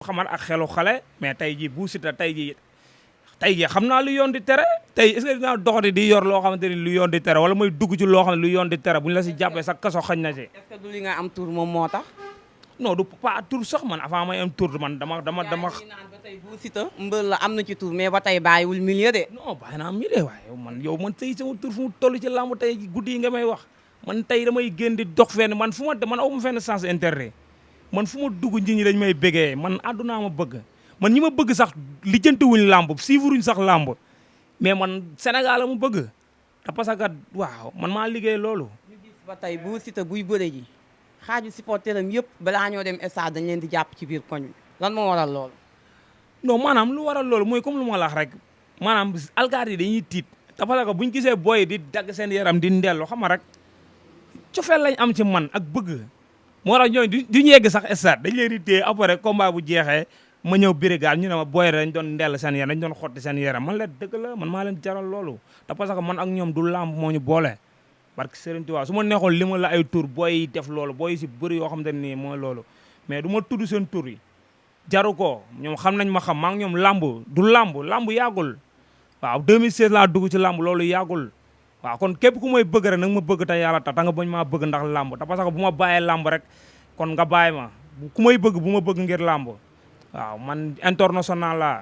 xamal ak xelu xale mais tey jii bu Siteu tey jii xam naa lu yoon di tere tey est-ce que dinaa doxati di yor loo xamante ni lu yoon di tere wala mooy dugg ci loo xam ne lu yoon di tere bu ñu la si jàppee sa kaso xañ na ci. est-ce que du li nga am tour moom moo tax. non du pas tour sax man avant may am tour man dama. naan ba tey bu Siteu mbër la am na ci tour mais ba tey bàyyiwul milieu de. non bàyyi naa milieu waaye yow man tey sama tour fu mu toll ci làmb tey guddi yi nga may wax man tey damay génn di dox fenn man fu ma man aw ma fenn sens intérêt man fu ma dugg nit ñi dañ may bëggee man àddunaa ma bëgg man ñi ma bëgg sax lijjantiwuñ làmb siifuruñ sax làmb mais man Sénégal la mu bëgg te parce que waaw man maa liggéey loolu. ñu gis ba tey bu Siteu buy bëre ji xaaju supporteram yëpp balaa ñoo dem stade dañ leen di jàpp ci biir koñ bi lan moo waral loolu. non maanaam lu waral loolu mooy comme lu ma la wax rek maanaam alkaati yi dañuy tiit te parce que buñ gisee booy di dagg seen yaram di ndellu xam nga rek cofeel lañ am ci man ak bëgg moo tax ñooñu du ñu yegg sax stade dañ leen di téye après combat bu jeexee ma ñëw birigaal ñu ne ma booy dañ doon ndell seen yaram dañ doon xotti seen yaram man leen dëgg la man maa leen jaral loolu te parce que man ak ñoom du lamb moo ñu boole parce que Serigne Touba su ma neexoon li ma la ay tur booy def loolu booy si bëri yoo xam te nii mooy loolu mais du ma tudd seen tur yi jaru ko ñoom xam nañ ma xam maa ngi ñoom lamb du lamb yàggul waaw 2016 laa dugg ci lamb loolu yàggul waaw kon képp ku may bëgg rek nag ma bëgg te yàlla tax nga bañ maa bëgg ndax lamb te parce que bu ma bàyyee lamb rek kon nga bàyyi ma ku may bëgg bu ma bëgg ngir lamb waaw man international la